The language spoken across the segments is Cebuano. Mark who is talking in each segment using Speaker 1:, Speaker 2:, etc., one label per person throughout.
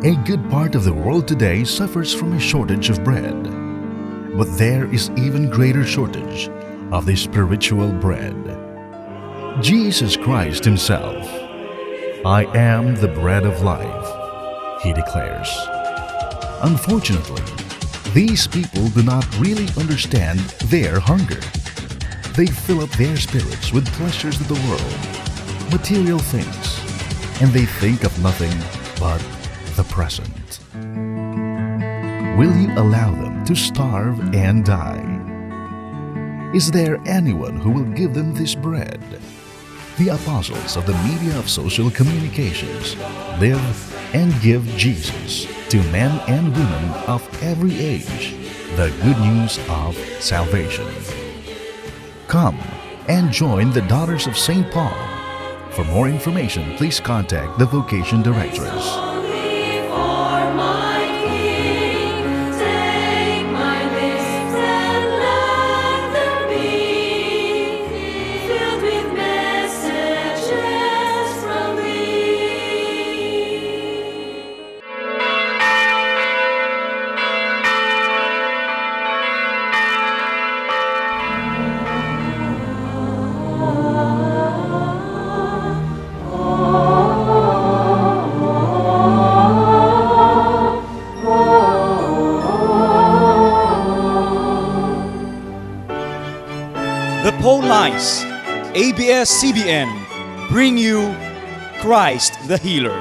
Speaker 1: A good part of the world today suffers from a shortage of bread. But there is even greater shortage of the spiritual bread. Jesus Christ Himself. "I am the bread of life," He declares. Unfortunately, these people do not really understand their hunger. They fill up their spirits with pleasures of the world, material things, and they think of nothing but the present. Will you allow them to starve and die? Is there anyone who will give them this bread? The apostles of the media of social communications live and give Jesus to men and women of every age the good news of salvation. Come and join the Daughters of St. Paul. For more information, please contact the Vocation Directress.
Speaker 2: Only for my King, take my lips and let them be filled with messages from Thee.
Speaker 3: The Paulines, ABS-CBN, bring you Christ the Healer.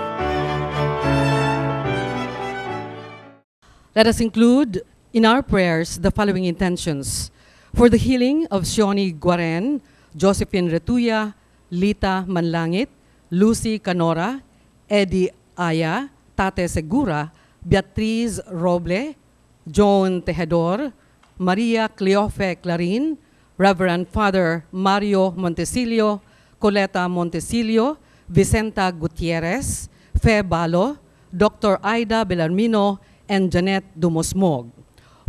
Speaker 4: Let us include in our prayers the following intentions: for the healing of Sioni Guaren, Josephine Retuya, Lita Manlangit, Lucy Canora, Eddie Aya, Tate Segura, Beatriz Roble, Joan Tejedor, Maria Cleofe Clarin, Reverend Father Mario Montecillo, Coleta Montecillo, Vicenta Gutierrez, Fe Balo, Dr. Aida Belarmino, and Janet Dumosmog.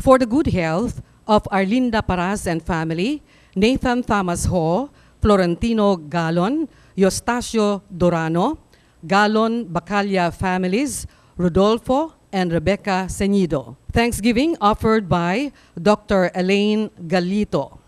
Speaker 4: For the good health of Arlinda Paras and family, Nathan Thomas Ho, Florentino Galon, Eustacio Dorano, Galon Bacalia families, Rodolfo and Rebecca Senido. Thanksgiving offered by Dr. Elaine Galito.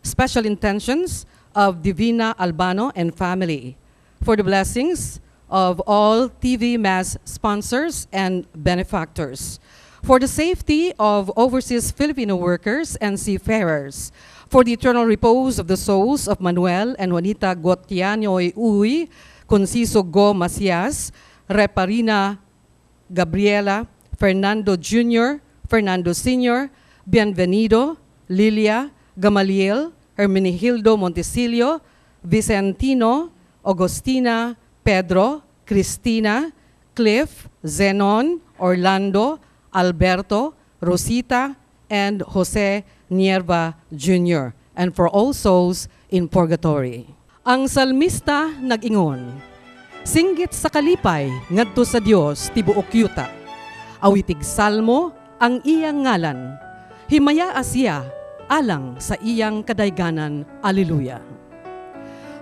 Speaker 4: Special intentions of Divina Albano and family. For the blessings of all TV Mass sponsors and benefactors. For the safety of overseas Filipino workers and seafarers. For the eternal repose of the souls of Manuel and Juanita Gotianoy Uy, Conciso Go Macias, Reparina Gabriela, Fernando Jr., Fernando Sr., Bienvenido, Lilia, Gamaliel, Hermenegildo Montecillo, Vicentino, Agustina, Pedro, Cristina, Cliff, Zenon, Orlando, Alberto, Rosita, and Jose Nierva Jr., and for all souls in purgatory. Ang salmista nag-ingon, "Singgit sa kalipay ngadto sa Dios, tibuok yuta. Awitig salmo ang iyang ngalan. Himayaa siya alang sa iyang kadayganan. Alleluia."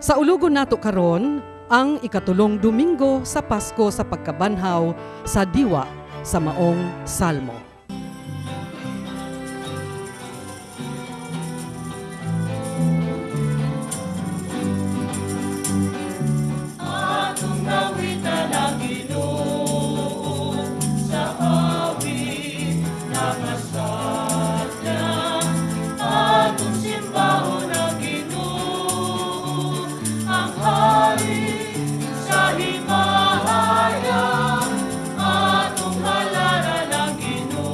Speaker 4: Sa ulugon nato karon ang ikatulong Domingo sa Pasko sa pagkabanhaw sa diwa sa maong salmo.
Speaker 2: Atong awitan ang Ginoo sa awit nga masakyan. Atong simbahon ang Ginoo, ang hari sa himaya. Atong halaran ang Ginoo.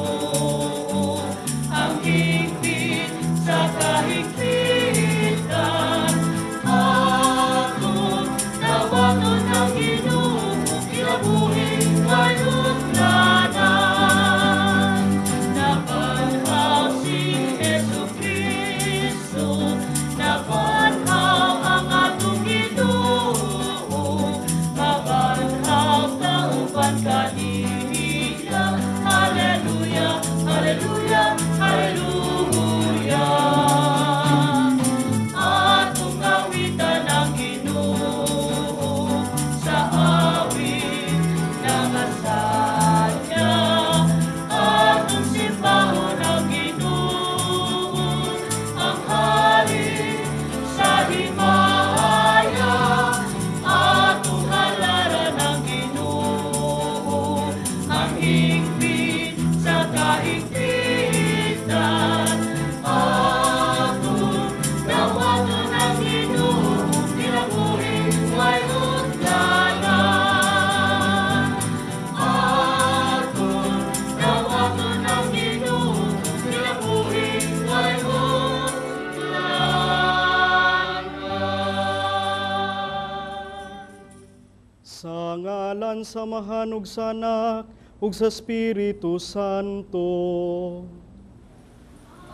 Speaker 5: Amahan, Samahan ug sa Anak ug sa Espiritu Santo.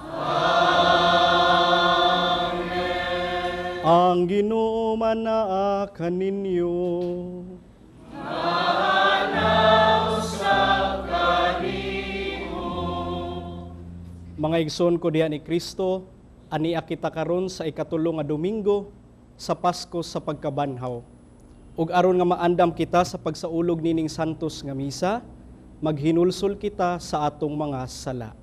Speaker 5: Amen. Ang Ginoo manaa kaninyo. Mga igsoon ko diha ni Kristo, ania kita karon sa ikatulo nga Domingo sa Pasko sa pagkabanhaw. Ug aron nga maandam kita sa pagsaulog nining santos nga misa, maghinulsol kita sa atong mga sala.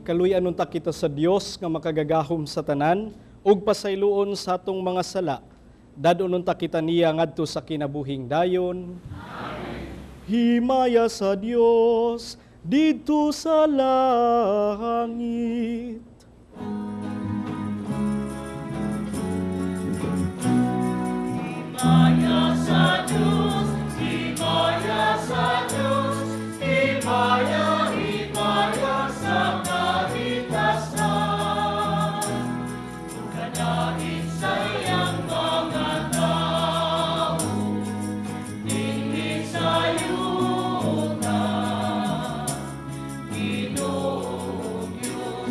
Speaker 5: Kaluy-an unta kita sa Dios nga makagagahom sa tanan ug pasayloon sa atong mga sala. Dad-on unta kita niya ngadto sa kinabuhing dayon. Amen. Himaya sa Dios didto sa langit.
Speaker 2: Himaya sa Diyos, himaya sa Diyos, himaya, himaya sa kahitasan. Kadait sa iyang mga tao, dinhi sa yuta. Ginoong Diyos,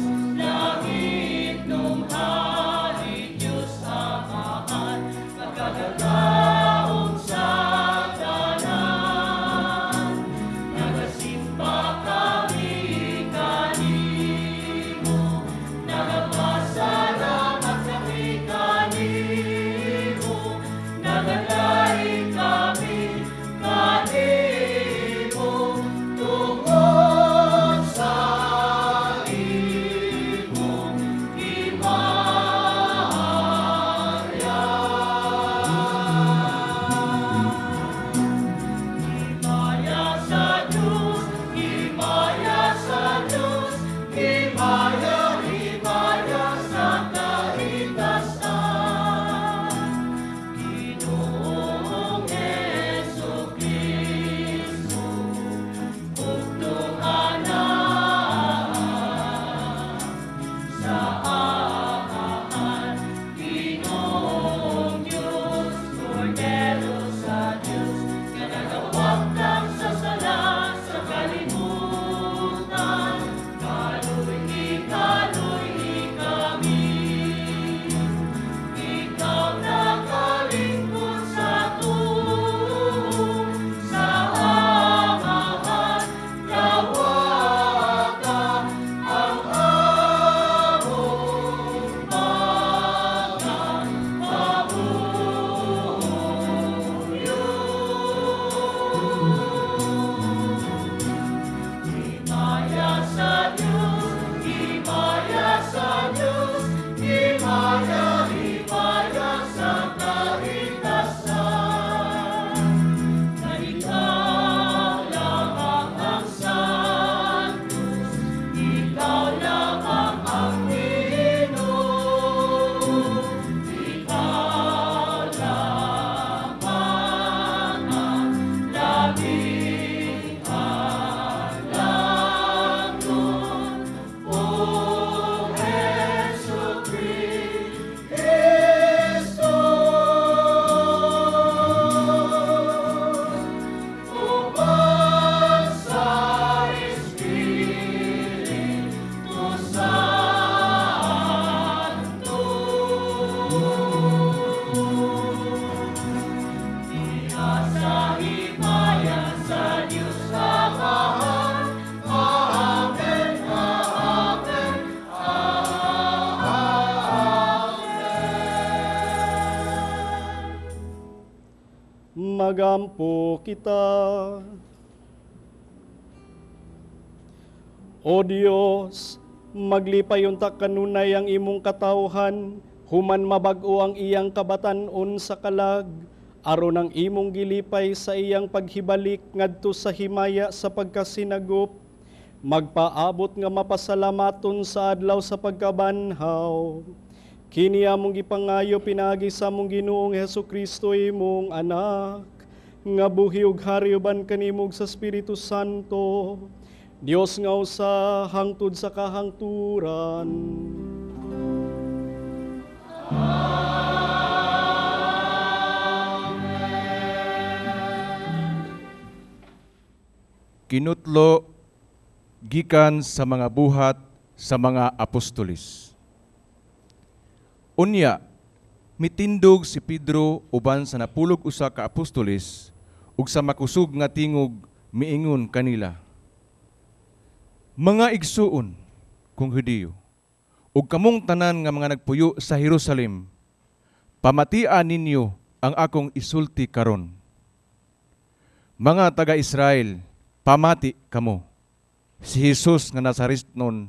Speaker 5: Magampo kita. O Dios, maglipay unta kanunay ang imong katawhan, human mabag-o ang iyang kabatan-on sa kalag, aron ang imong gilipay sa iyang paghibalik ngadto sa himaya sa pagkasinagop, magpaabot nga mapasalamaton sa adlaw sa pagkabanhaw. Kini among gipangayo pinaagi sa among Ginoong Hesukristo imong anak, nga buhi ug hari uban kanimo sa Espiritu Santo, Dios nga usa hangtod sa kahangturan.
Speaker 6: Kinutlo gikan sa mga buhat sa mga apostolis. Unya, mitindog si Pedro uban sa 11 ka apostolis ug sa makusog nga tingog miingon kanila. Mga igsuon kung Hudiyo, ug kamong tanan nga mga nagpuyo sa Jerusalem, pamatian ninyo ang akong isulti karon. Mga taga-Israel, pamati kamo. Si Jesus nga Nazaretnon,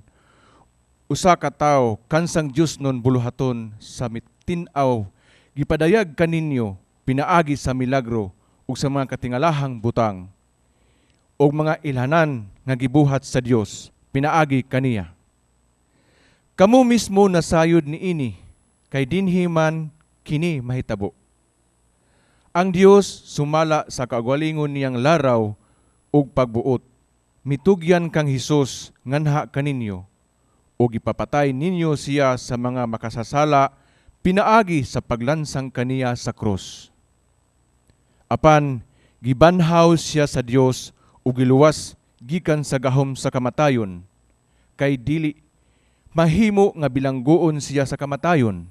Speaker 6: usa ka tawo kansang Dios nun buluhaton sa mitin-aw, gipadayag kaninyo pinaagi sa milagro ug sa mga katingalahang butang ug mga ilhanan nga gibuhat sa Dios pinaagi kaniya. Kamo mismo nasayod niini, kay dinhi man kini mahitabo. Ang Dios sumala sa kaugalingon niyang laraw ug pagbuot, mitugyan kang Hesus nganha kaninyo, ug ipapatay ninyo siya sa mga makasasala pinaagi sa paglansang kaniya sa krus. Apan gibanhaw siya sa Dios ug giluwas gikan sa gahom sa kamatayon, kay dili mahimo nga bilanggoon siya sa kamatayon,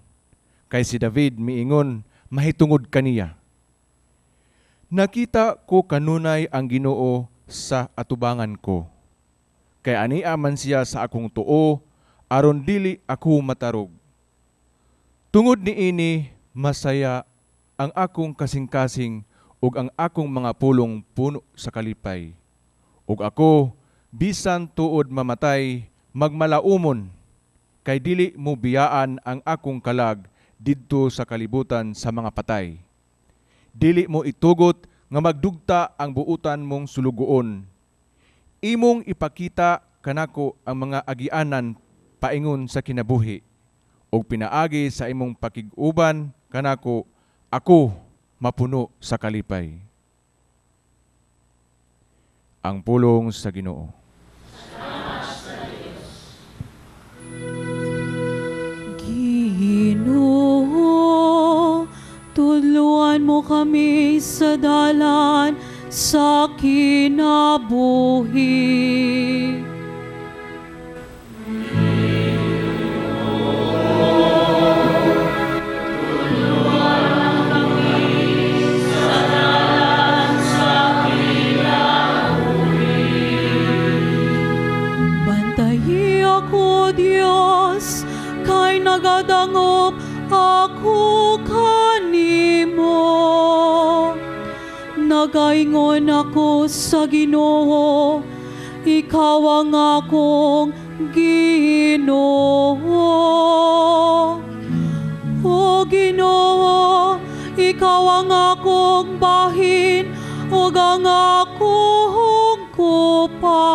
Speaker 6: kay si David miingon mahitungod kaniya. Nakita ko kanunay ang Ginoo sa atubangan ko, kay ania man siya sa akong tuo, aron dili ako matarog. Tungod niini masaya ang akong kasing-kasing ug ang akong mga pulong puno sa kalipay. Ug ako, bisan tuod mamatay, magmalaumon, kay dili mo biyaan ang akong kalag didto sa kalibutan sa mga patay. Dili mo itugot nga magdugta ang buutan mong sulugoon. Imong ipakita kanako ang mga agianan paingon sa kinabuhi, ug pinaagi sa imong pakig-uban kanako, ako mapuno sa kalipay. Ang pulong sa Ginoo.
Speaker 2: Ginoo, tudluan mo kami sa dalan sa kinabuhi. Bantayi ako, Dios, kay nagadangop ako kanimo. Nagaingon ako sa Ginoo, ikaw ang akong Ginoo. O Ginoo, ikaw ang akong bahin ug ang akong kupa.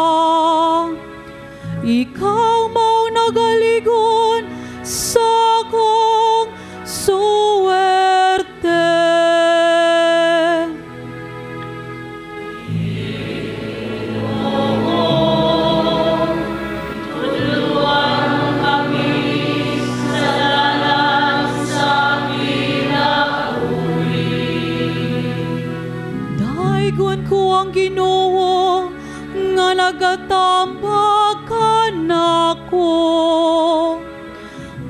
Speaker 2: Ikaw mao nagaligon sa akong suwerte. Daygon ko ang Ginoo nga nagatambag kanako.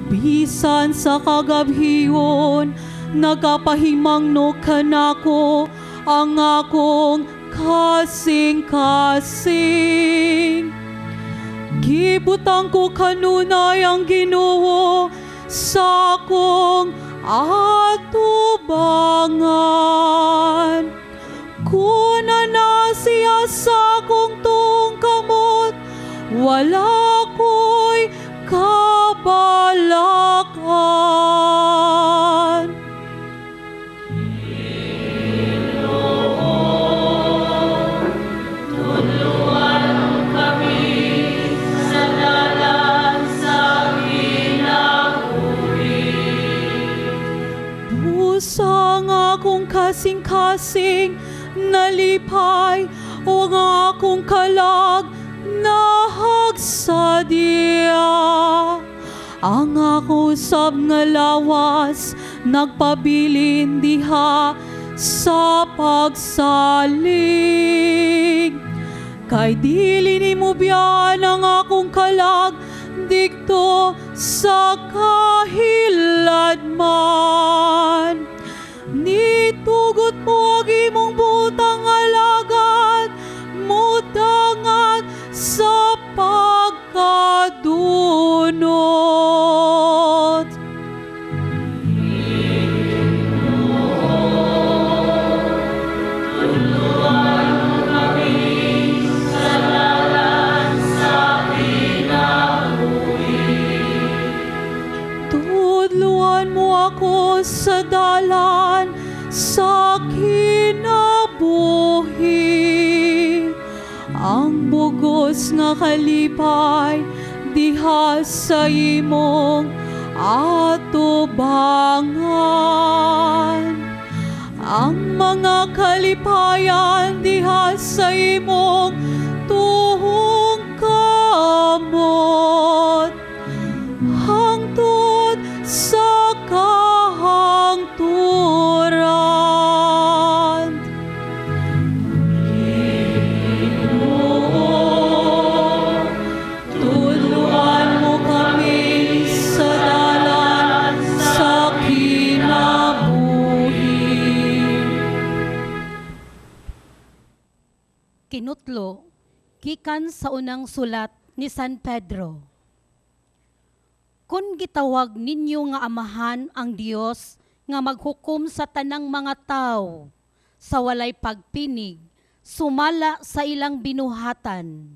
Speaker 2: Bisan sa kagabhion, nagapahimangno kanako ang akong kasing-kasing. Gibutang ko kanunay ang Ginoo sa akong atubangan. Wala ko'y kabalakan. Busang akong kasing-kasing nalipay, o ang akong kalag nahagsadia. Ang ako usab nga lawas nagpabilin diha sa pagsalig. Kay dili nimo biyaan ang akong kalag dikto sa kahiladman. Nitugot mo ang imong butang alagad, mudangat sa pagkadunot. Tudluan mo ako sa dalan sa kinabuhi. Ang bugos nga kalipay diha sa imong atubangan. Ang mga kalipayan diha sa imong tuhong kamot, hangtod sa kahangturan. Ginoo, tudluan mo kami sa dalan sa kinabuhi.
Speaker 7: Kinutlo, gikan sa unang sulat ni San Pedro. Kun gitawag ninyo nga amahan ang Dios nga maghukom sa tanang mga tao sa walay pagpinig, sumala sa ilang binuhatan.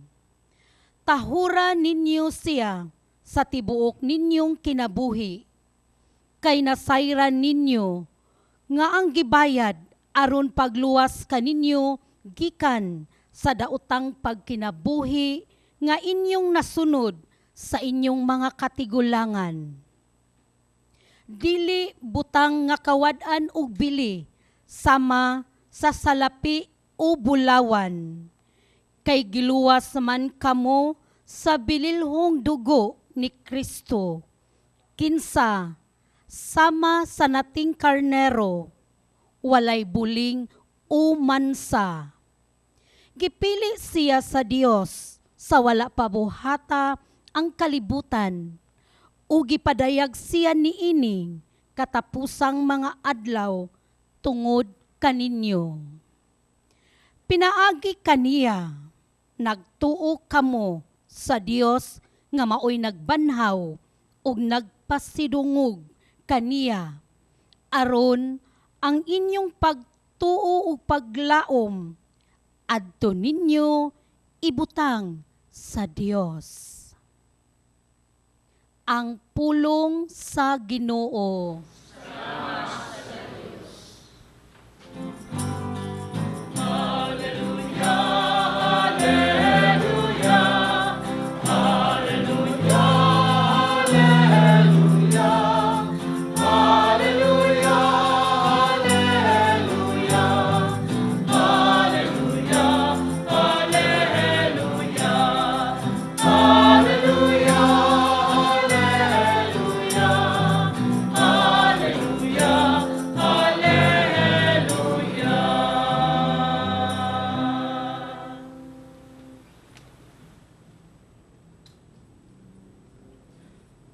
Speaker 7: Tahura ninyo siya sa tibuok ninyong kinabuhi, kay nasayran ninyo nga ang gibayad aron pagluwas kaninyo gikan sa daotang pagkinabuhi nga inyong nasunod sa inyong mga katigulangan. Dili butang nga kawad-an og bili sama sa salapi o bulawan, kay giluwas man kamo sa bililhong dugo ni Kristo, kinsa sama sa nating karnero, walay buling o mansa. Gipili siya sa Dios sa wala pa buhata ang kalibutan, o gipadayag siya niini katapusang mga adlaw tungod kaninyo. Pinaagi kaniya, nagtuo kamo sa Dios nga maoy nagbanhaw ug nagpasidungog kaniya, aron ang inyong pagtuo ug paglaom adto ninyo ibutang sa Dios. Ang pulong sa Ginoo.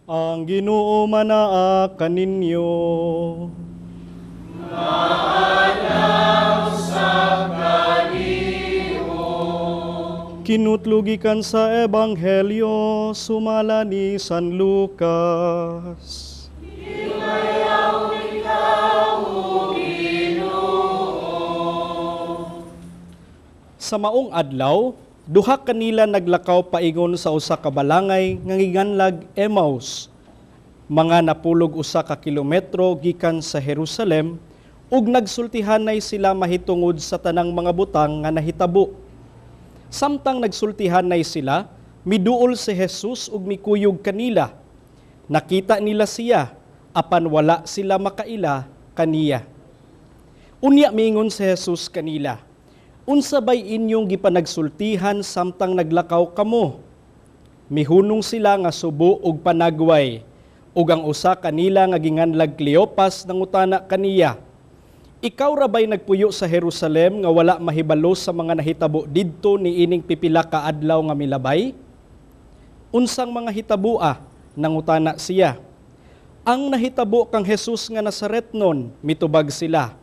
Speaker 5: Ang Ginoo manaa kaninyo. Kinutlugikan sa Ebanghelyo sumala ni San Lucas. Sa maong adlaw, Duha kanila naglakaw paingon sa usa ka balangay nga giganlag Emmaus, mga napulog usa ka kilometro gikan sa Jerusalem, ug nagsultihanay sila mahitungod sa tanang mga butang nga nahitabo. Samtang nagsultihanay sila, miduol si Jesus ug mikuyog kanila. Nakita nila siya, apan wala sila makaila kaniya. Unya miingon si Jesus kanila, "Unsa bay inyong gipanagsultihan samtang naglakaw kamo?" Mihunong sila nga subo og panagway, ug ang usa kanila nga ginganlag Cleopas nangutana kaniya, "Ikaw ra bay nagpuyo sa Jerusalem nga wala mahibalo sa mga nahitabo didto niining pipila ka adlaw nga milabay?" "Unsang mga hitaboa?" nangutana siya. "Ang nahitabo kang Jesus nga Nazaretnon," mitubag sila.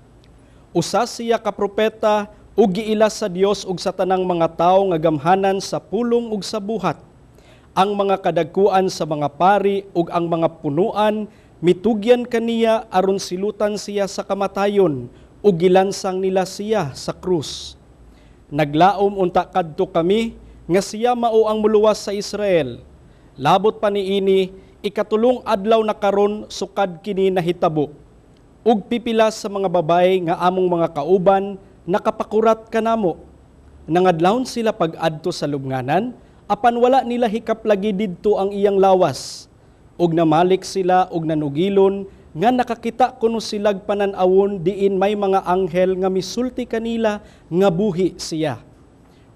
Speaker 5: "Usa siya ka propeta ug giila sa Dios ug sa tanang mga tawo nga gamhanan sa pulong ug sa buhat. Ang mga kadagkuan sa mga pari ug ang mga punuan mitugyan kaniya aron silutan siya sa kamatayon ug gilansang nila siya sa krus. Naglaom unta kadto kami nga siya mao ang muluwas sa Israel. Labot pa niini, ikatulong adlaw na karon sukad kini nahitabo. Ug pipila sa mga babay nga among mga kauban nakapakurat kanamo. Nangadlawon sila pag-adto sa lubnganan, apan wala nila hikaplagi didto ang iyang lawas. Ug namalik sila og nanugilon nga nakakita kuno silag panan-awon diin may mga anghel nga misulti kanila nga buhi siya.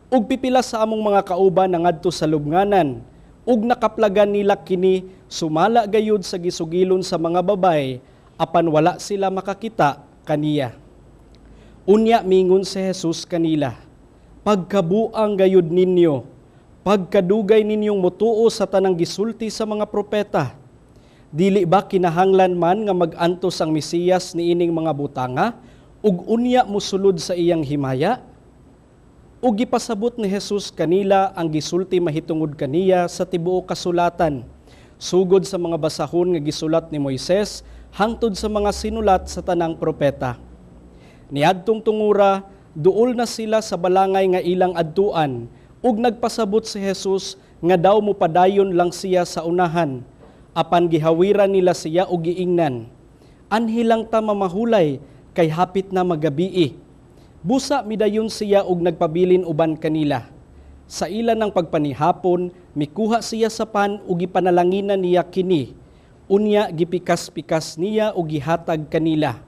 Speaker 5: Ug pipila sa among mga kauban nangadto sa lubnganan, ug nakaplagan nila kini sumala gayud sa gisugilon sa mga babay, apan wala sila makakita kaniya." Unya mingon si Jesus kanila, "Pagkabuang gayud ninyo, pagkadugay ninyong mutuo sa tanang gisulti sa mga propeta. Dili ba kinahanglan man nga mag-antos ang Mesiyas niining mga butanga ug unya mosulod sa iyang himaya?" Ug gipasabot ni Jesus kanila ang gisulti mahitungod kaniya sa tibuok kasulatan, sugod sa mga basahon nga gisulat ni Moises hangtod sa mga sinulat sa tanang propeta. Niadtong tungura, duol na sila sa balangay nga ilang adtuan, ug nagpasabot si Jesus nga daw mopadayon lang siya sa unahan, apan gihawiran nila siya og giingnan, "Anhi lang ta mamahulay kay hapit na magabii." Busa midayon siya og nagpabilin uban kanila. Sa ila ng pagpanihapon, mikuha siya sa pan ug gipanalanginan niya kini. Unya gipikas-pikas niya ug gihatag kanila.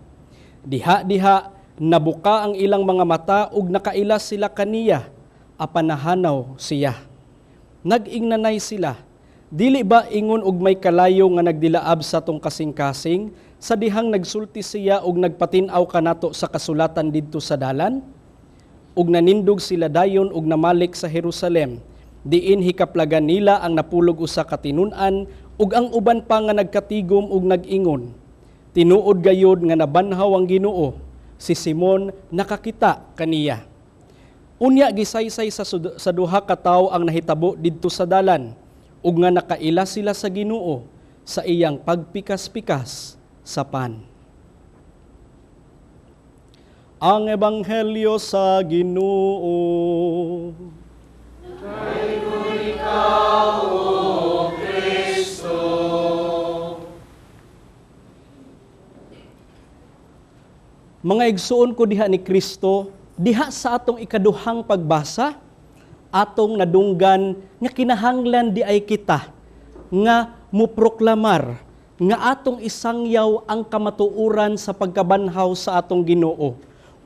Speaker 5: Diha-diha nabuka ang ilang mga mata ug nakaila sila kaniya, apan nahanaw siya. Nag-ingnanay sila, "Dili ba ingon og may kalayo nga nagdilaab sa atong kasing-kasing sa dihang nagsulti siya og nagpatin-aw kanato sa kasulatan didto sa dalan?" Ug nanindog sila dayon ug namalik sa Jerusalem. Diin hikaplagan nila ang napulog usa ka tinun-an ug ang uban pa nga nagkatigom ug nag-ingon, "Tinuod gayod nga nabanhaw ang Ginoo. Si Simon nakakita kaniya." Unya gisaysay sa duha ka tawo ang nahitabo didto sa dalan ug nga nakaila sila sa Ginoo sa iyang pagpikas-pikas sa pan. Ang Ebanghelyo sa Ginoo.
Speaker 8: Ikaw, O Kristo.
Speaker 5: Mga igsuon ko diha ni Kristo, diha sa atong ikaduhang pagbasa, atong nadunggan nga kinahanglan di ay kita nga muproklamar nga atong isangyaw ang kamatuoran sa pagkabanhaw sa atong Ginoo.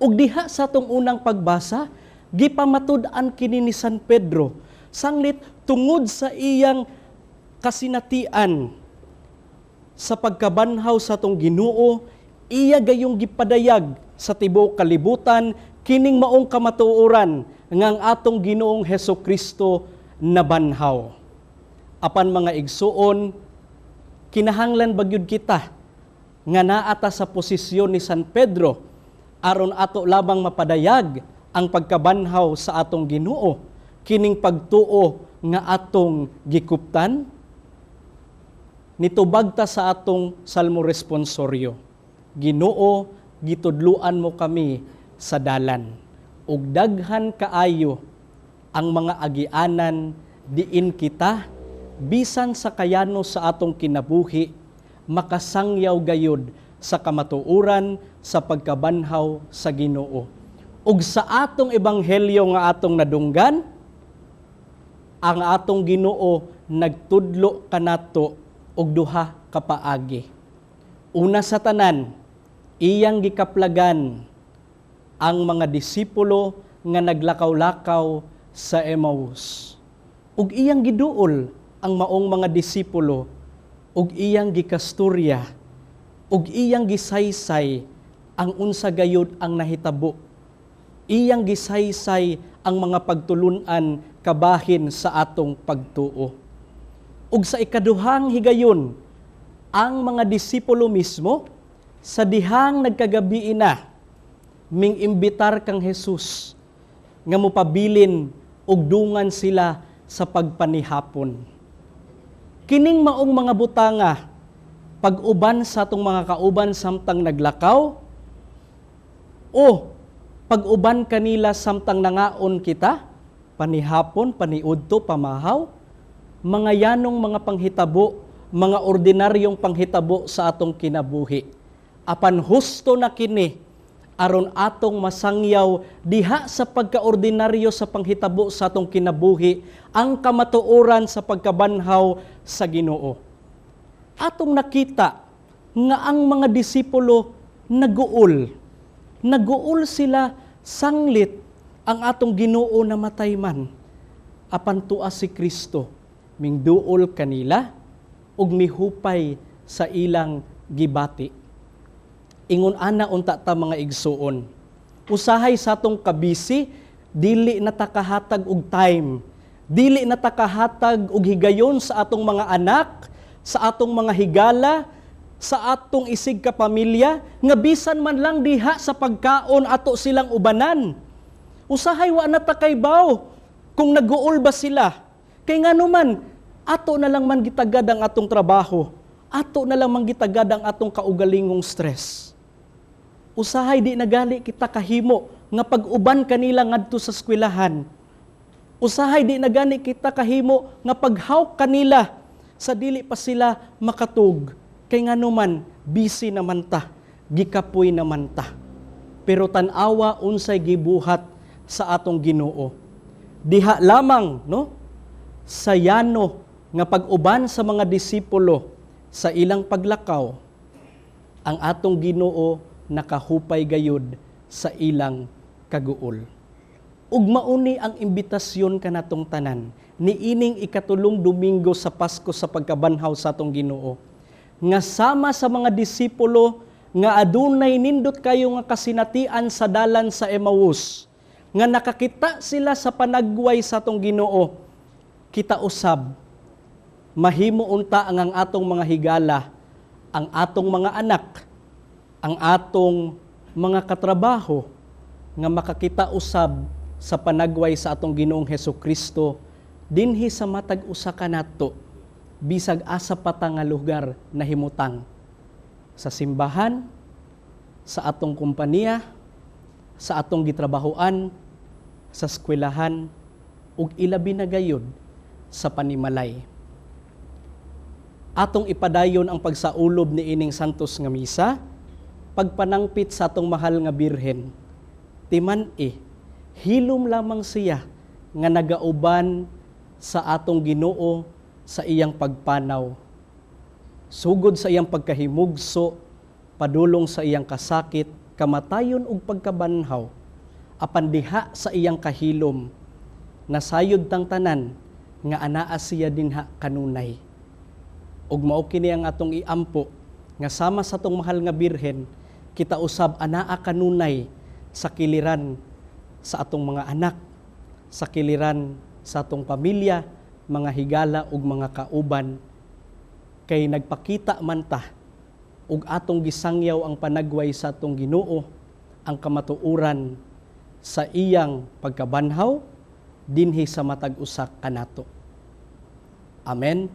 Speaker 5: Ug diha sa atong unang pagbasa, gipamatud-an kini ni San Pedro, sanglit tungod sa iyang kasinatian sa pagkabanhaw sa atong Ginoo, iya gayong gipadayag sa tibuok kalibutan kining maong kamatuoran nga ang atong Ginoong Heso Kristo nabanhaw. Apan mga igsuon, kinahanglan bagyod kita nga naa ta sa posisyon ni San Pedro aron ato lamang mapadayag ang pagkabanhaw sa atong Ginoo, kining pagtuo nga atong gikuptan? Nitubag ta sa atong Salmo responsorio, "Ginoo, gitudluan mo kami sa dalan." Ug daghan kaayo ang mga agianan diin kita bisan sa kayano sa atong kinabuhi makasangyaw gayud sa kamatuoran sa pagkabanhaw sa Ginoo. Ug sa atong ebanghelyo nga atong nadunggan, ang atong Ginoo nagtudlo kanato og duha ka paagi. Una sa tanan, iyang gikaplagan ang mga disipulo nga naglakaw-lakaw sa Emmaus. Ug iyang giduol ang maong mga disipulo ug iyang gikasturya ug iyang gisaysay ang unsa gayud ang nahitabo. Iyang gisaysay ang mga pagtulun-an kabahin sa atong pagtuo. Ug sa ikaduhang higayon, ang mga disipulo mismo sa dihang nagkagabii na ming imbitar kang Jesus nga mopabilin ug dungan sila sa pagpanihapon. Kining maong mga butanga pag-uban sa atong mga kauban samtang naglakaw o pag-uban kanila samtang nangaon kita, panihapon, paniudto, pamahaw, mga yanong mga panghitabo, mga ordinaryong panghitabo sa atong kinabuhi. Apan husto na kini aron atong masangyaw diha sa pagkaordinaryo sa panghitabo sa atong kinabuhi ang kamatuoran sa pagkabanhaw sa Ginoo. Atong nakita nga ang mga disipulo naguol. Naguol sila sanglit ang atong Ginoo namatay man. Apan tua si Kristo mingduol kanila ug mihupay sa ilang gibati. Ingon ana unta ta, mga igsuon. Usahay sa atong kabisi, dili na ta kahatag og time. Dili na ta kahatag og higayon sa atong mga anak, sa atong mga higala, sa atong isig ka pamilya, nga bisan man lang diha sa pagkaon ato silang ubanan. Usahay wa na ta kaybaw kung naguol ba sila. Kay ngano man, ato na lang man gitagad ang atong trabaho. Ato na lang man gitagad ang atong kaugalingong stress. Usahay di nagali kita kahimo nga pag-uban kanila ngadto sa eskwelahan. Usahay di nagani kita kahimo nga paghawk kanila sa dili pa sila makatug. Kay ngano man, busy naman ta, gikapoy naman ta. Pero tan-awa unsay gibuhat sa atong Ginoo. Diha lamang, no, sa yano nga pag-uban sa mga disipulo sa ilang paglakaw, ang atong Ginoo nakahupay gayud sa ilang kaguol. Ug mauni ang imbitasyon kanatong tanan niining ikatulong Domingo sa Pasko sa pagkabanhaw sa atong Ginoo, nga sama sa mga disipulo nga adunay nindot kayo nga kasinatian sa dalan sa Emmaus, nga nakakita sila sa panagway sa atong Ginoo, kita usab mahimo unta ang atong mga higala, ang atong mga anak, ang atong mga katrabaho nga makakita usab sa panagway sa atong Ginoong Hesus Kristo dinhi sa matag usa kanato, bisag asa pa ta nga lugar nahimutang, sa simbahan, sa atong kompanya, sa atong gitrabahoan, sa eskwelahan, ug ilabi na gayud sa panimalay. Atong ipadayon ang pagsaulog niining santos nga misa, pagpanangpit sa atong mahal nga Birhen. Timan-i, hilom lamang siya nga nagauban sa atong Ginoo sa iyang pagpanaw. Sugod sa iyang pagkahimugso, padulong sa iyang kasakit, kamatayon ug pagkabanhaw, apan diha sa iyang kahilom, nasayod tang tanan nga anaa siya dinha kanunay. Ug mao kini ang atong iampo nga sama sa atong mahal nga Birhen, kita usab anaa kanunay sa kiliran sa atong mga anak, sa kiliran sa atong pamilya, mga higala ug mga kauban, kay nagpakita man ta ug atong gisangyaw ang panagway sa atong Ginoo, ang kamatuoran sa iyang pagkabanhaw dinhi sa matag usa kanato. Amen.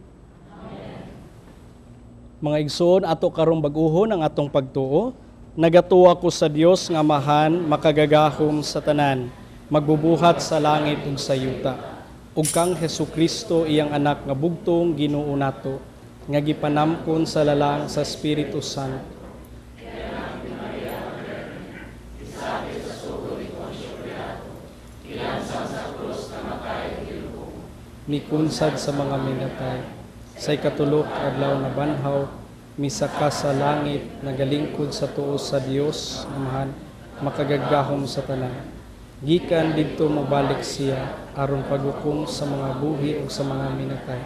Speaker 5: Mga igsoon, ato karong bag-uhon ang atong pagtuo. Nagatuo ko sa Dios nga Amahan, makagagahom sa tanan. Magbubuhat sa langit ug sa yuta, ug kang Hesukristo iyang anak nga bugtong Ginoo nato, nga gipanamkon sa lalang sa Espiritu Santo. Mikunsad sa mga minatay, sa ikatulo ka adlaw na banhaw, misaka sa langit, nagalingkod sa tuo sa Dios Amahan, makagaggahom sa tanan. Gikan didto mobalik siya aron paghukom sa mga buhi ug sa mga minatay.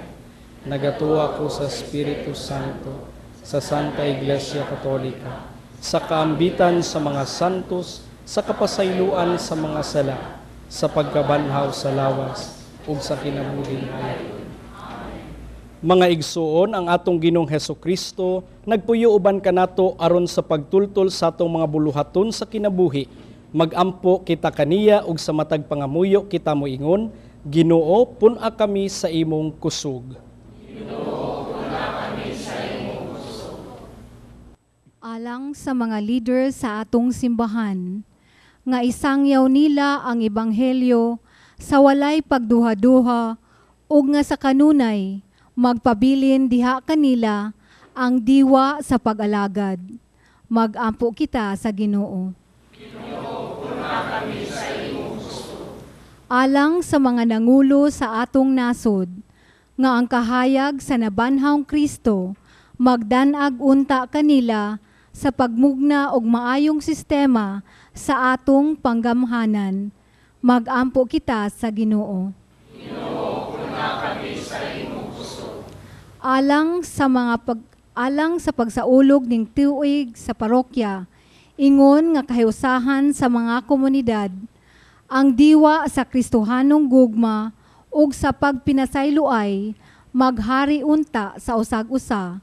Speaker 5: Nagatuo ako sa Espiritu Santo, sa Santa Iglesia Katolika, sa kaambitan sa mga santos, sa kapasayloan sa mga sala, sa pagkabanhaw sa lawas ug sa kinabuhing halayo. Mga igsuon, ang atong Ginoong Hesukristo nagpuyo uban kanato aron sa pagtultol sa atong mga buluhaton sa kinabuhi. Magampo kita kaniya ug sa matag pangamuyo kita moingon, Ginoo, pun-a kami sa imong kusog.
Speaker 8: Ginoo, pun-a kami sa imong kusog.
Speaker 9: Alang sa mga leader sa atong simbahan, nga isangyaw nila ang ebanghelyo sa walay pagduha-duha ug nga sa kanunay magpabilin diha kanila ang diwa sa pag-alagad. Magampo kita sa Ginoo.
Speaker 8: Ginoo, pun-a kami sa imong kusog.
Speaker 9: Alang sa mga nangulo sa atong nasod, nga ang kahayag sa nabanhawng Kristo magdanag unta kanila sa pagmugna og maayong sistema sa atong panggamhanan. Magampo kita sa Ginoo.
Speaker 8: Ginoo, pun-a kami sa imong kusog.
Speaker 9: Alang sa pagsaulog ning tuig sa parokya, ingon nga kahiusahan sa mga komunidad, ang diwa sa Kristohanong gugma ug sa pagpinasayloay maghari unta sa usag-usa.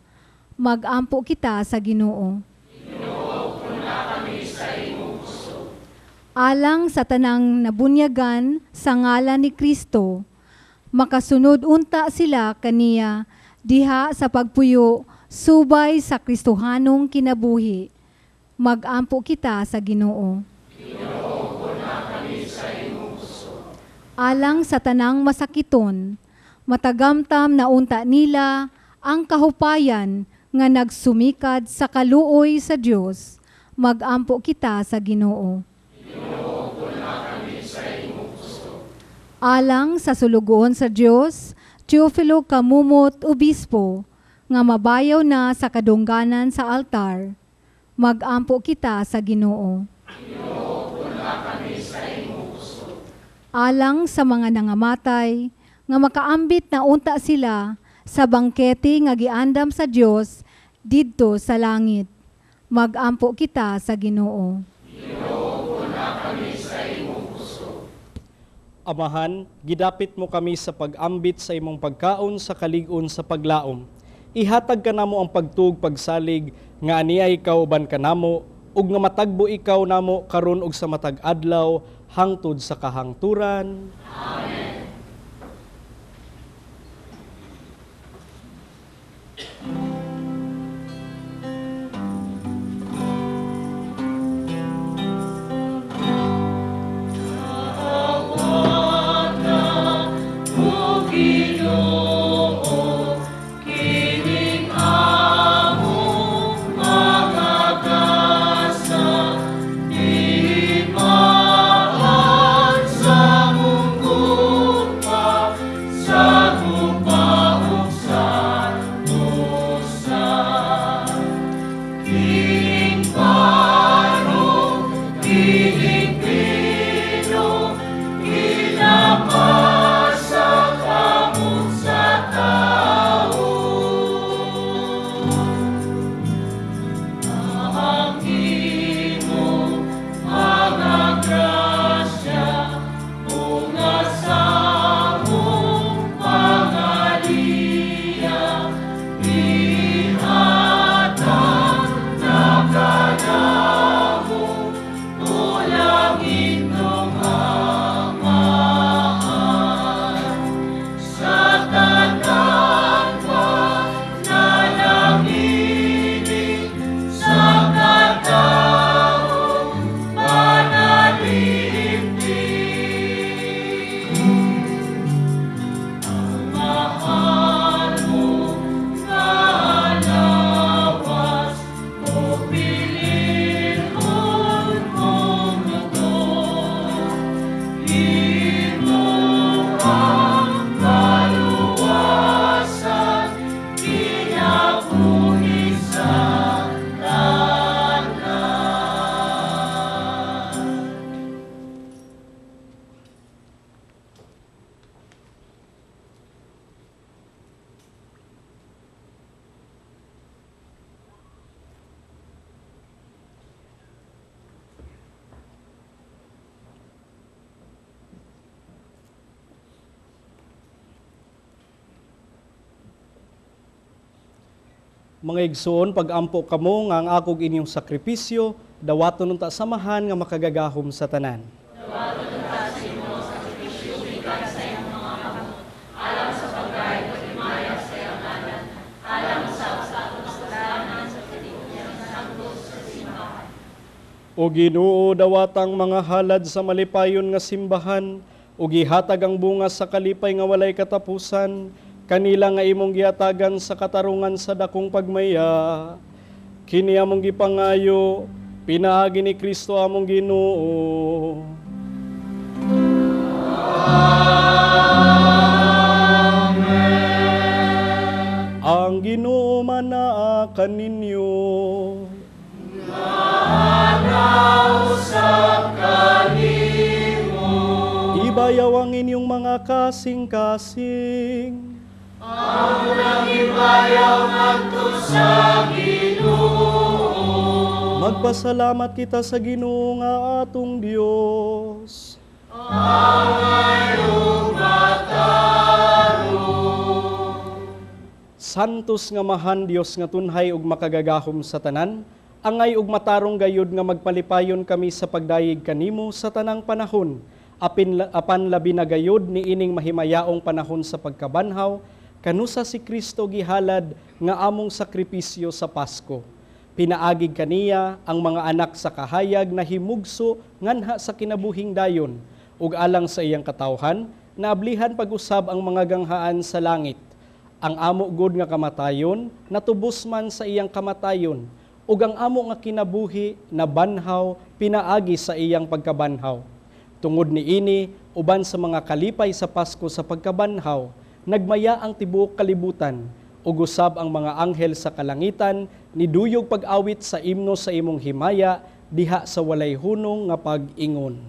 Speaker 9: Magampo kita sa Ginoo.
Speaker 8: Ginoo, pun-a kami sa imong kusog.
Speaker 9: Alang sa tanang nabunyagan sa ngalan ni Kristo, makasunod unta sila kaniya diha sa pagpuyo subay sa Kristohanong kinabuhi. Magampo kita sa Ginoo.
Speaker 8: Ginoo, pun-a kami sa imong kusog.
Speaker 9: Alang sa tanang masakiton, matagamtam na unta nila ang kahupayan nga nagsumikad sa kaluoy sa Dios. Magampo kita sa Ginoo.
Speaker 8: Ginoo, pun-a kami sa imong kusog.
Speaker 9: Alang sa sulugoon sa Dios, Teofilo Camumot Obispo, nga mabayaw na sa kadungganan sa altar. Magampo kita sa Ginoo.
Speaker 8: Ginoo, pun-a kami sa imong kusog.
Speaker 9: Alang sa mga nangamatay, nga makaambit na unta sila sa bangkete nga giandam sa Dios didto sa langit. Magampo kita sa Ginoo.
Speaker 8: Ginoo, pun-a kami sa imong kusog.
Speaker 5: Amahan, gidapit mo kami sa pag-ambit sa imong pagkaon sa kalig-on sa paglaom. Ihatag kanamo ang pagtuog pagsalig nga aniya ikaw uban kanamo ug nga matagbo ikaw namo karon ug sa matag adlaw hangtod sa kahangturan.
Speaker 8: Amen. Sa munggo.
Speaker 5: Mga igsoon, pag-ampo kamo nga ang akog inyong sakripisyo, dawaton unta samahan nga makagagahom sa tanan.
Speaker 8: Dawaton unta sa imong sakripisyo gikan sa imong mga kamot, alang sa pagdayeg ug himaya sa iyang ngalan, alang usab sa atong kasalanan sa tibuok niyang santos nga simbahan.
Speaker 5: O Ginoo, dawatang mga halad sa malipayon nga simbahan, ug gihatag ang bunga sa kalipay nga walay katapusan, kanila nga imong giatagan sa katarungan sa dakong pagmaya. Kini among gipangayo, pinaagi ni Kristo among Ginoo.
Speaker 8: Amen.
Speaker 5: Ang Ginoo manaa kaninyo.
Speaker 8: Manausap kanimo.
Speaker 5: Ibayaw ang inyong mga kasing-kasing.
Speaker 8: Amo nang ibayaw ngadto sa Ginoo.
Speaker 5: Magpasalamat kita sa Ginoo nga atong Dios.
Speaker 8: Angay ug matarong.
Speaker 5: Santos nga mahan Dios nga tunhay ug makagagahom sa tanan, angay ug matarong gayud nga magpalipayon kami sa pagdayeg kanimo sa tanang panahon, apan labi na gayud niining mahimayaong panahon sa pagkabanhaw, kanusa si Kristo gihalad nga among sakripisyo sa Pasko. Pinaagig kaniya ang mga anak sa kahayag na himugso nganha sa kinabuhing dayon, ug alang sa iyang katawhan, naablihan pag-usab ang mga ganghaan sa langit. Ang amo gud nga kamatayon, natubos man sa iyang kamatayon, ug ang amo nga kinabuhi nabanhaw pinaagi sa iyang pagkabanhaw. Tungod niini, uban sa mga kalipay sa Pasko sa pagkabanhaw, nagmaya ang tibuok kalibutan, ug usab ang mga anghel sa kalangitan, niduyog pag-awit sa imno sa imong himaya, diha sa walay hunong nga pag-ingon.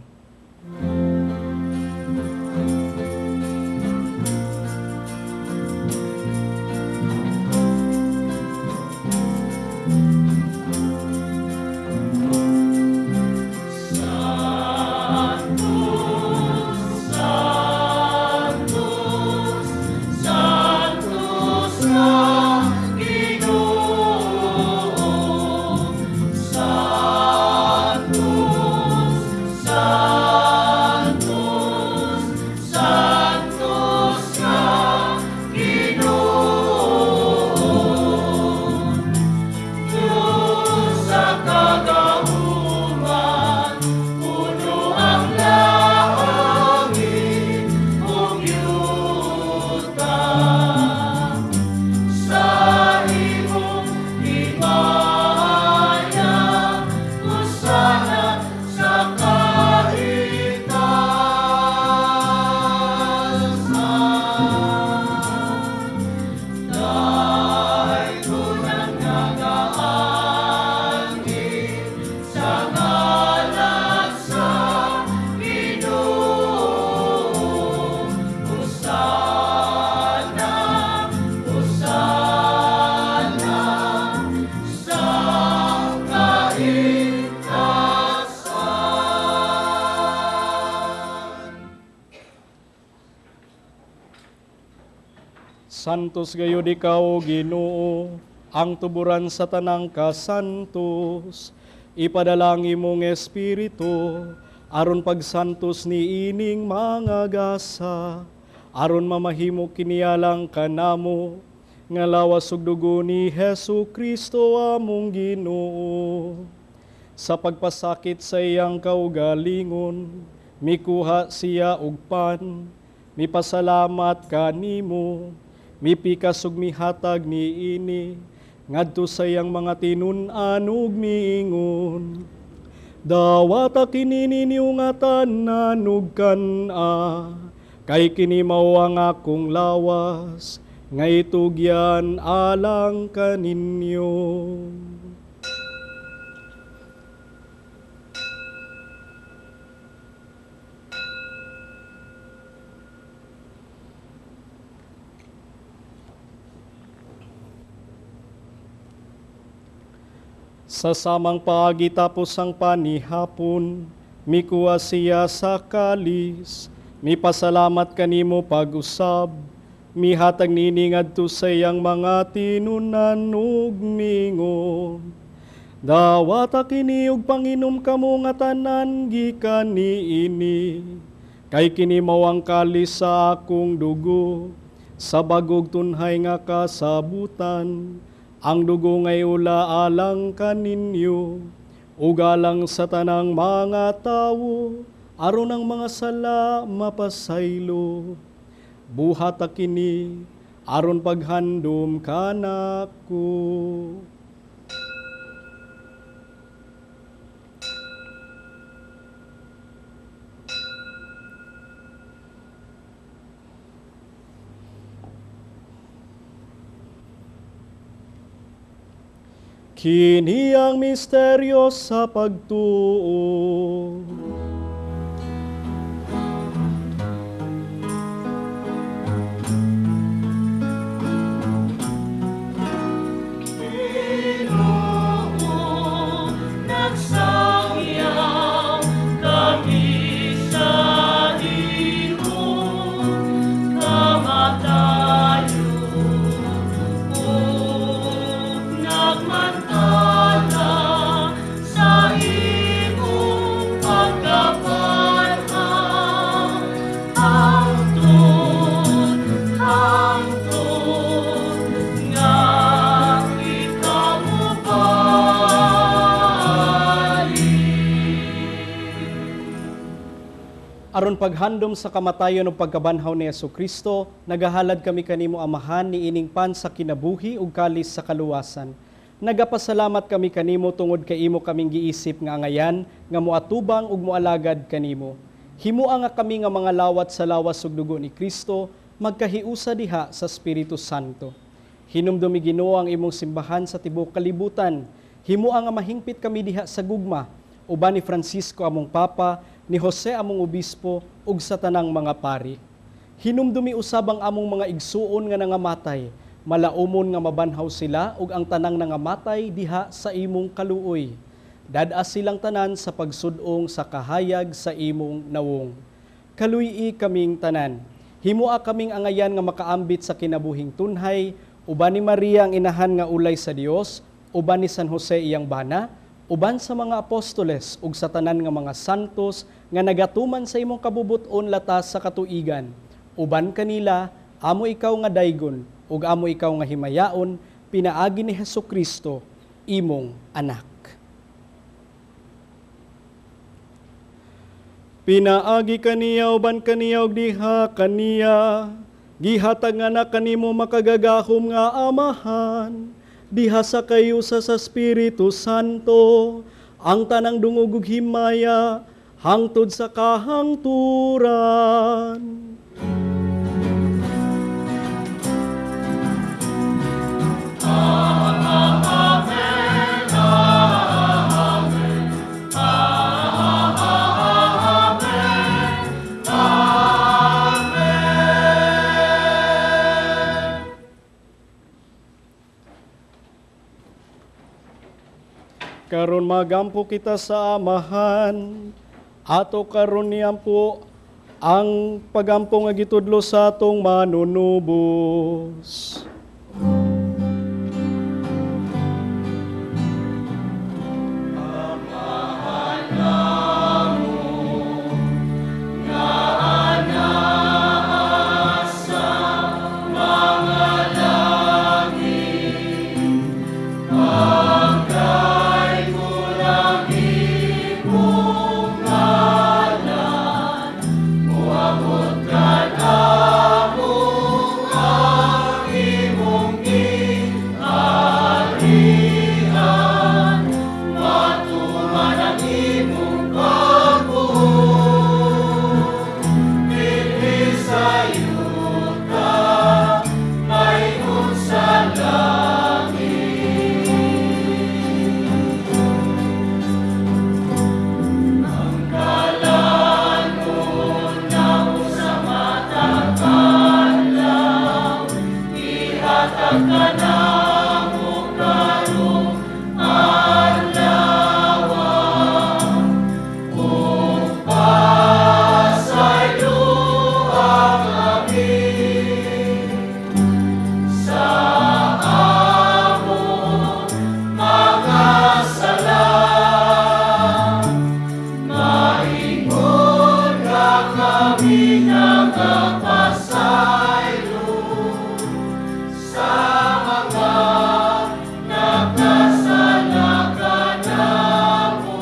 Speaker 5: Santos gayud ikaw, Ginoo, ang tuburan sa tanang kasantos. Ipadala ang imong espiritu aron pagsantos niining mga gasa, aron mamahimo kinialang kanamo nga lawas ug dugo ni Hesu Kristo among Ginoo. Sa pagpasakit sa iyang kaugalingon, mikuha siya og pan, mipasalamat kanimo, mipikas ug mihatag niini ngadto sa iyang mga tinun-an ug miingon, dawata kini ninyo nga tanan ug kan-a, kay kini mao ang akong lawas nga itugyan alang kaninyo. Sa samang paagi tapos ang panihapon, mikuha siya sa kalis, mipasalamat kanimo pag-usab, Mihatag niini ngadto sa iyang mga tinunan ug miingon: "Dawata kini ug panginom kamo nga tanan gikan niini, kay kini mao ang kalis sa akong dugo, sa bag-ong tunhay nga kasabutan. Ang dugo ngay ula alang kaninyo ug alang sa tanang mga tawo, aron ang mga sala mapasaylo. Buhata kini aron paghandom kanako." Kini ang misteryo sa pagtuo.
Speaker 8: Ginoo, nagsangyaw kami sa imong kamatayon ug nagmantala sa imong pagkabanhaw hangtod hangtod nga ikaw mobalik.
Speaker 5: Aron paghandom sa kamatayon ug pagkabanhaw ni Hesukristo, nagahalad kami kanimo, Amahan, niining pan sa kinabuhi ug kalis sa kaluwasan. Nagapasalamat kami kanimo tungod kay imo kaming giisip nga angayan nga moatubang ug moalagad kanimo. Himoa nga kami nga mga lawat sa lawas ug dugo ni Kristo magkahiusa diha sa Espiritu Santo. Hinumdumi, Ginoo, ang imong simbahan sa tibuok kalibutan. Himoa nga mahingpit kami diha sa gugma uban ni Francisco among Papa, ni Jose among Obispo ug sa tanang mga pari. Hinumdumi usab ang among mga igsuon nga nangamatay, malaumon nga mabanhaw sila ug ang tanang nangamatay diha sa imong kaluoy. Dad-a silang tanan sa pagsud-ong sa kahayag sa imong nawong. Kaluy-i kaming tanan. Himoa kaming angayan nga makaambit sa kinabuhing tunhay, uban ni Maria ang inahan nga ulay sa Dios, uban ni San Jose iyang bana, uban sa mga apostoles ug sa tanan nga mga santos nga nagatuman sa imong kabubut-on latas sa katuigan. Uban kanila, amo ikaw nga daygon ug amo ikaw nga himayaon, pinaagi ni Hesukristo, imong anak. Pinaagi kaniya, uban kaniya ug diha kaniya, gihatag nga na kanimo makagagahom nga Amahan, diha sa kahiusa sa Espiritu Santo, ang tanang dungog ug himaya hangtod sa kahangturan.
Speaker 8: Amen, Amen, Amen, Amen.
Speaker 5: Karon magampo kita sa Amahan. Ato karon niampo ang pagampo nga gitudlo sa atong manunubos.
Speaker 8: Amahan namo nga anaa sa mga langit, pagkaymon ang imong ngalan, moabot kanamo ang imong Kami nagapasaylo sa mga nagkasala kanamo,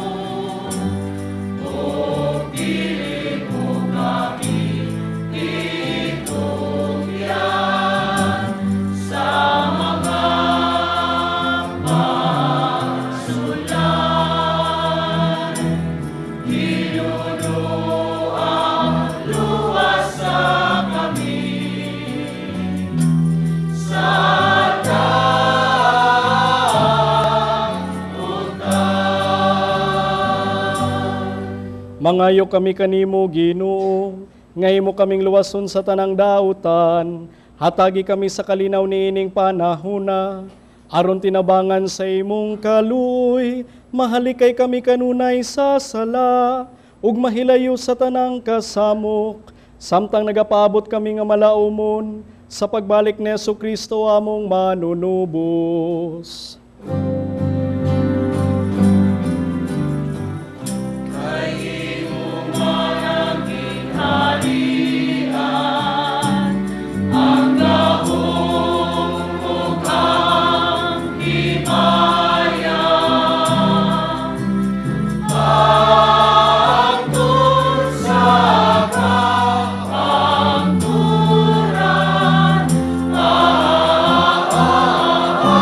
Speaker 8: ug dili mo kami itugyan sa mga pagsulay. Hinunuang luwasa kami sa dautan.
Speaker 5: Mangayo kami kanimo, Ginoo, nga imo kaming luwason sa tanang dautan. Hatagi kami sa kalinaw niining panahona, aron tinabangan sa imong kaluoy, mahalikay kami kanunay sa sala, ug mahilayo sa tanang kasamok, samtang nagapaabot kami nga malaumon sa pagbalik ni Hesukristo among manunubos.
Speaker 8: Kay imo man ang gingharian, ang gahom ug ang himaya, hangtod sa kahangturan. Amen.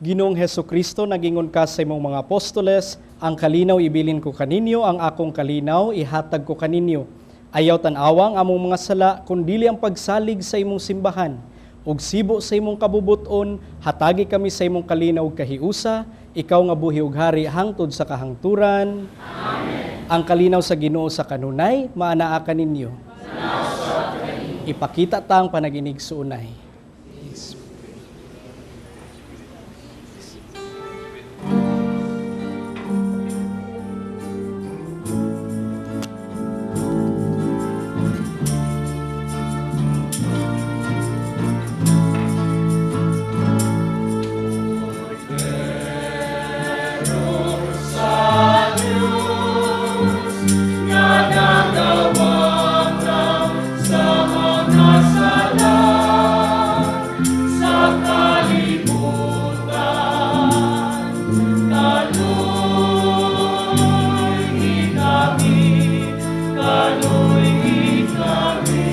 Speaker 5: Ginoong Hesukristo, nagingon ka sa imong mga apostoles, ang kalinaw ibilin ko kaninyo, ang akong kalinaw ihatag ko kaninyo. Ayaw tan-awang among mga sala, kundili ang pagsalig sa imong simbahan. Ug sibo sa imong kabubuton, hatagi kami sa imong kalinaw ug kahiusa, ikaw nga buhi ug hari hangtod sa kahangturan. Amen. Ang kalinaw sa Ginoo sa kanunay, maanaa kaninyo. Ipakita ta ang panaginig suunay.
Speaker 8: Sa Diyos nga nagawagtang sa mga sala sa kalibutan, kaluy-i kami, kaluy-i kami.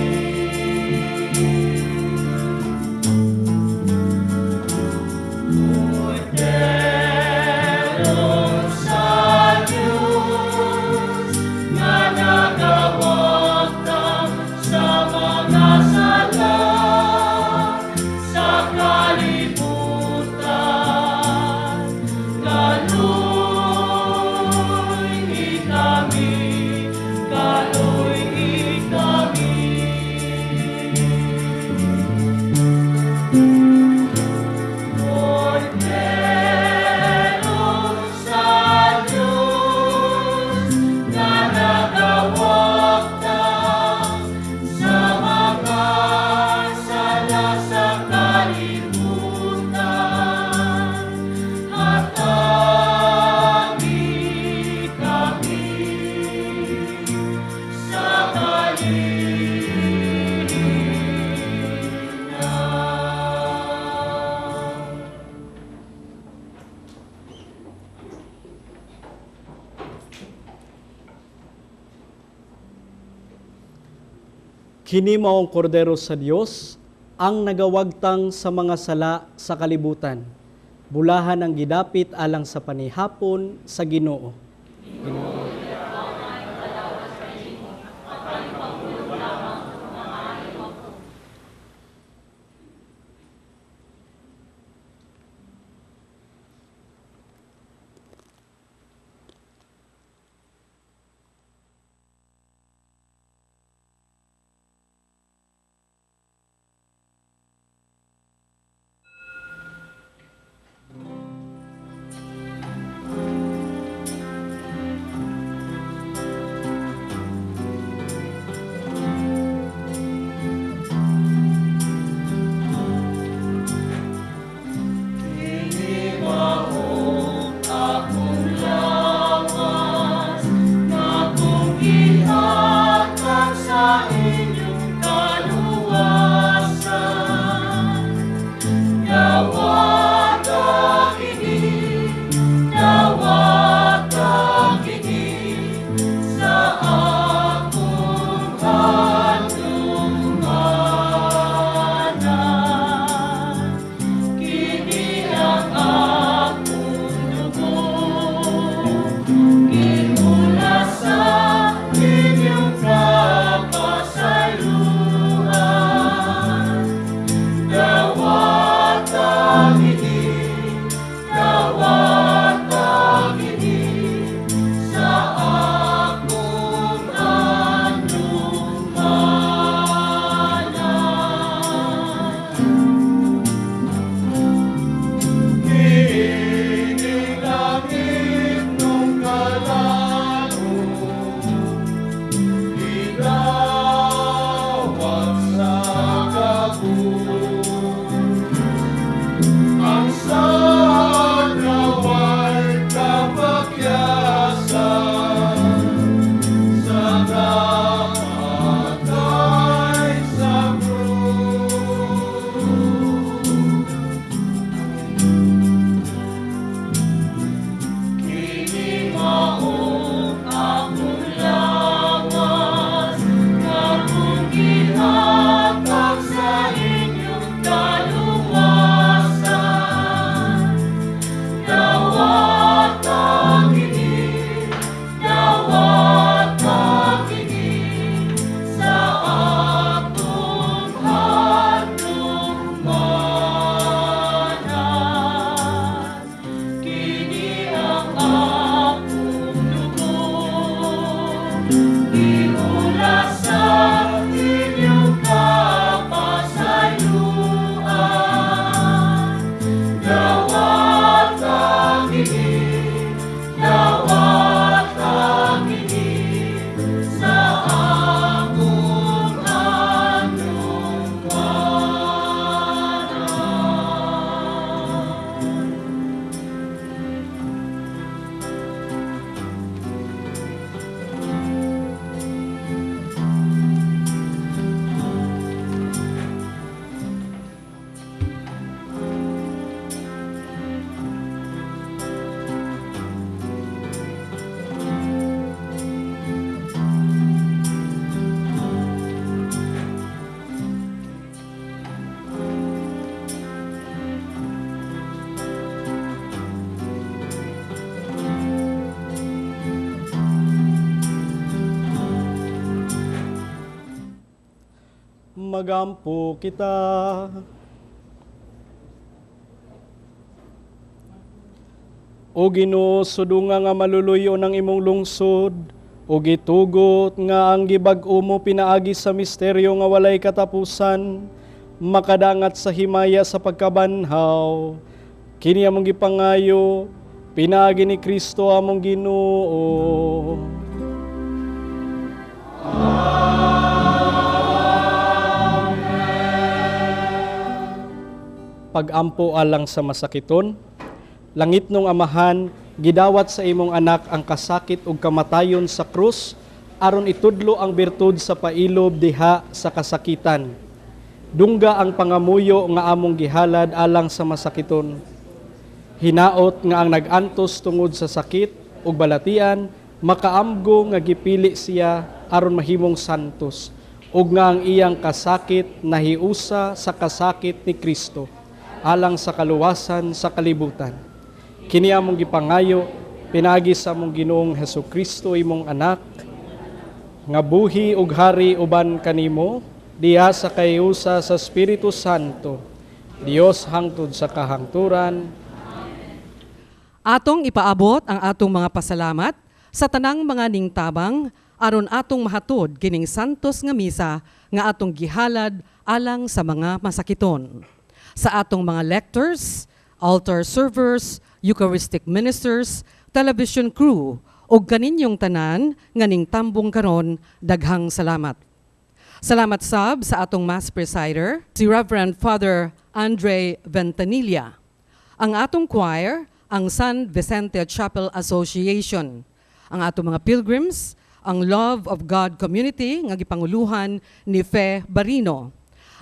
Speaker 8: Kordero sa Diyos nga nagawagtang sa mga sala sa kalibutan, kaluy-i kami, kaluy-i kami. Kordero sa Diyos nga nagawagtang sa mga sala sa kalibutan, hatagi kami sa kalinaw.
Speaker 5: Kini mao ang kordero sa Dios, ang nagawagtang sa mga sala sa kalibutan. Bulahan ang gidapit alang sa panihapon sa Ginoo. Ginoo. Magampo kita. O Ginoo, sudunga nga maluluyo ng imong lungsod, o gitugot nga ang gibag-o mo pinaagi sa misteryo nga walay katapusan, makadangat sa himaya sa pagkabanhaw. Kini among gipangayo, pinaagi ni Kristo among Ginoo. Amen. Pagampo alang sa masakiton, langit nung Amahan, gidawat sa imong anak ang kasakit ug kamatayon sa krus, aron itudlo ang birtud sa pailob diha sa kasakitan. Dungga ang pangamuyo nga among gihalad alang sa masakiton. Hinaot nga ang nag-antos tungod sa sakit ug balatian, makaamgo nga gipili siya aron mahimong santos, ug nga ang iyang kasakit nahiusa sa kasakit ni Kristo alang sa kaluwasan sa kalibutan. Kini among gipangayo pinaagi sa among Ginoong Hesukristo imong anak, nga buhi ug hari uban kanimo diha sa kayusa sa Espiritu Santo, Dios hangtod sa kahangturan.
Speaker 4: Atong ipaabot ang atong mga pasalamat sa tanang mga ningtabang aron atong mahatod kining santos nga misa nga atong gihalad alang sa mga masakiton. Sa atong mga lectors, altar servers, Eucharistic ministers, television crew, ug kaninyong tanan nga ningtambong karon, daghang salamat. Salamat sab sa atong Mass presider, si Reverend Father Andre Ventanilla. Ang atong choir, ang San Vicente Chapel Association. Ang atong mga pilgrims, ang Love of God Community nga gipanguluhan ni Fe Barino.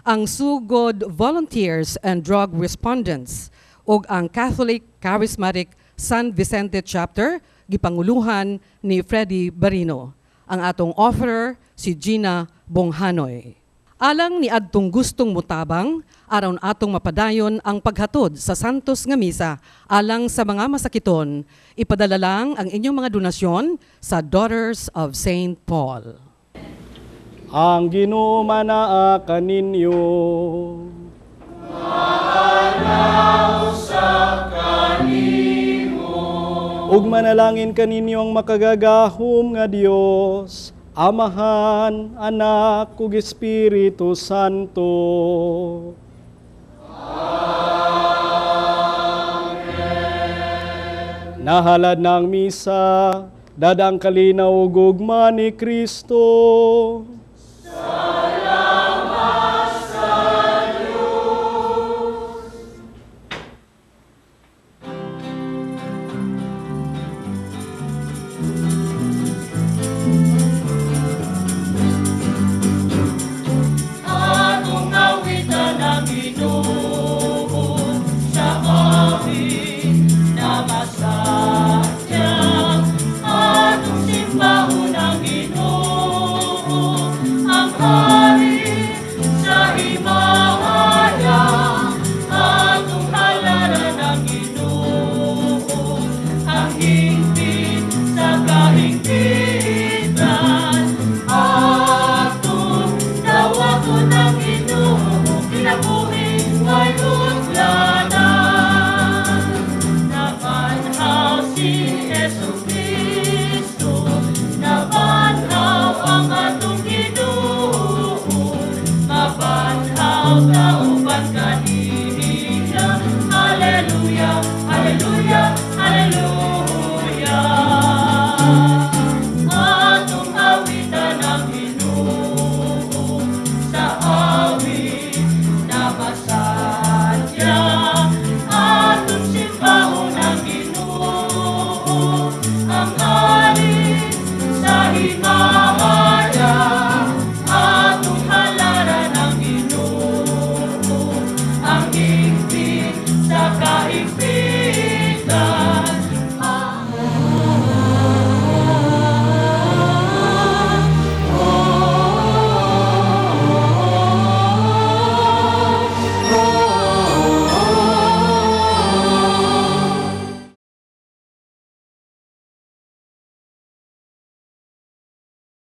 Speaker 4: Ang Sugod Volunteers and Drug Respondents, ug ang Catholic Charismatic San Vicente Chapter, gipanguluhan ni Freddy Barino. Ang atong offerer, si Gina Bonghanoy. Alang ni adtong gustong mutabang, aron atong mapadayon ang paghatod sa Santos nga Misa alang sa mga masakiton, ipadala lang ang inyong mga donasyon sa Daughters of St. Paul.
Speaker 5: Ang Ginoo manaa kaninyo. Ug manalangin kaninyo ang makagagahom nga Dios, Amahan, Anak, ug Espiritu Santo. Amen. Nahalad ng misa, dadang kalinaw ug ugma ni Kristo.
Speaker 8: Salamat sa Diyos. Atong awitan ang Ginoo sa aming namasakyan. Atong simbahon ang Ginoo, ang hari sa himaya. Atong halaran ang Ginoo, ang hingpit sa kahingpitan. Atong dawaton ang Ginoo, kinabuhi way utlanan. Nabanhaw si Jesu Cristo, nabanhaw ang atong Ginoo, mabanhaw ta uban kanila.